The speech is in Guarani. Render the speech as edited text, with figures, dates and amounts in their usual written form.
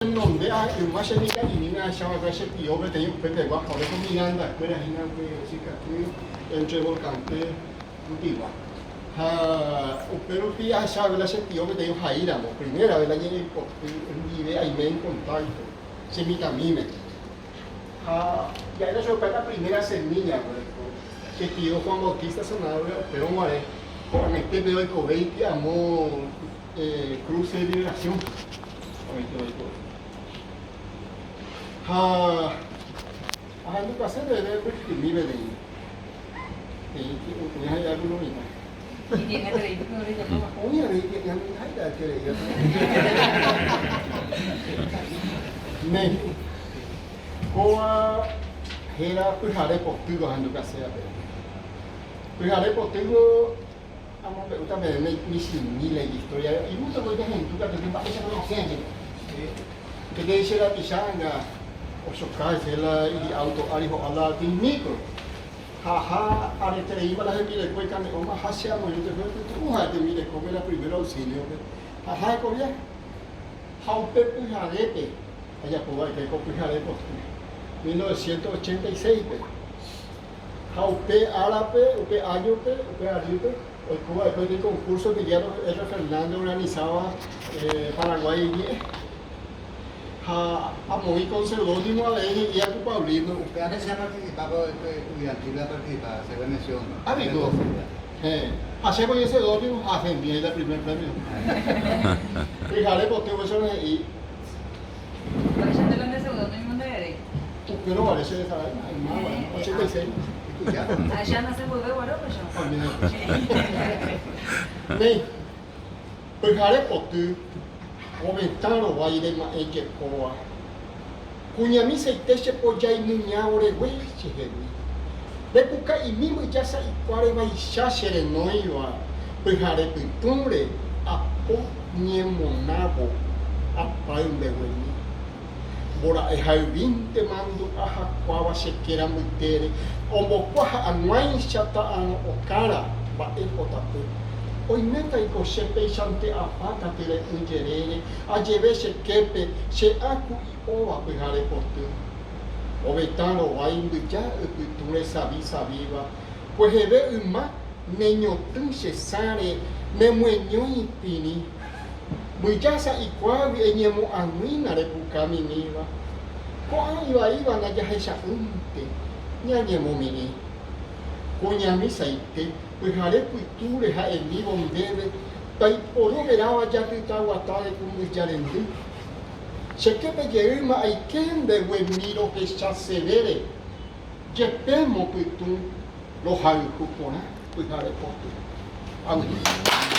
Tenonde yma che mitã'imíme ahecha va'ekue che tio peteĩ upepegua ha oreko Miranda kuéra hína upe Chikaty entre Volcán-pe rupigua. Ha upe rupi ahecha va'ekue la che tio peteĩ ohai ramo, primera vez la ñe'ẽpoty ndive aime en contacto che mitãmíme. Ha ja'éta chupe la primera semilla oguereko che tio Juan Bautista Sanabria upérõ guare ko'ag̃aite peve oikovéiti amo Cruce de Liberación. Ha ahendukase peve mbykymi peteĩ oĩ ha hi'águi lo mitã. Oĩ avei ha'eterei. Néi, kóva héra pyhare potývo ahendukase avei. Pyhare potývo Amombe'úta peẽme michĩmi la ijistória, igústo voi pehendu katuete mba'éichapa osẽ ajeve. Peteĩ che rapicha anga ochoka hese la iji'áuto ári ho'a la micro. Ha ha aretereíma la hembireko ikane'õma ha che amoirũnte fue pytu'u ha'e tembirekópe la primero auxilio-pe. Ha ha hekovia. Ha upe pyharépe ajapo va'ekue ko pyhare poty, 1986-pe. Ha upe árape, upe áñope, upe arýpe, oiko va'ekue peteĩ concurso Emiliano R. Fernández organizáva Paraguái ñe'ẽ. Ha amoĩ con seudónimo avei he'íva ku Paulino. Upéva che aparticipa estudiantil aparticipa, se mención. Ah, piko? Héẽ. Ha che amoĩ seudónimo ha ascendí la primer premio. Pyhare poty upéicharõ he'i. Mba'éicha nde la nde seudónimo ndereréi? Upérõ guare che resaráima, yma guare, 86. Ha che anase mboyve guare upéicharõ. Néi, pyhare poty, ovetã rovái rema'ẽ jekóva, kuñami saite che pojái muña oregue chehegui. Repuka'imi mbyja sa'ikuáre vaicha che renóiva, pyhare pytũre apo ñemonávo apáy mbeguemi. Mbora'e hayvínte mandu'a hakuáva che kéra mbytére, ombokua ha'aguãicha ta'arõ okára mba'e potapy. Oimétaiko che péichante apáta tyre'ỹ jerére, ajeve che képe che ã ku'i'óva pyhare poty. Ovetã rovái mbyja ypytũre savi savíva, kueheve yma neñotỹ che sãre nemyeñói pirĩ. Mbyja sa'ikuágui eñemo'ag̃uína repuka mimíva, ko'ã ivaíva ndajahecha'ỹnte ñañemomirĩ. Kuñami saite, pyhare pytúre ha'emívo ndéve taiporu veráva jatyta guatáre ku mbyja rendy. Che képe jeýma aike mbeguemi rohechasevére, jepémo pytũ rohayhu porã pyhare poty. Aguyje.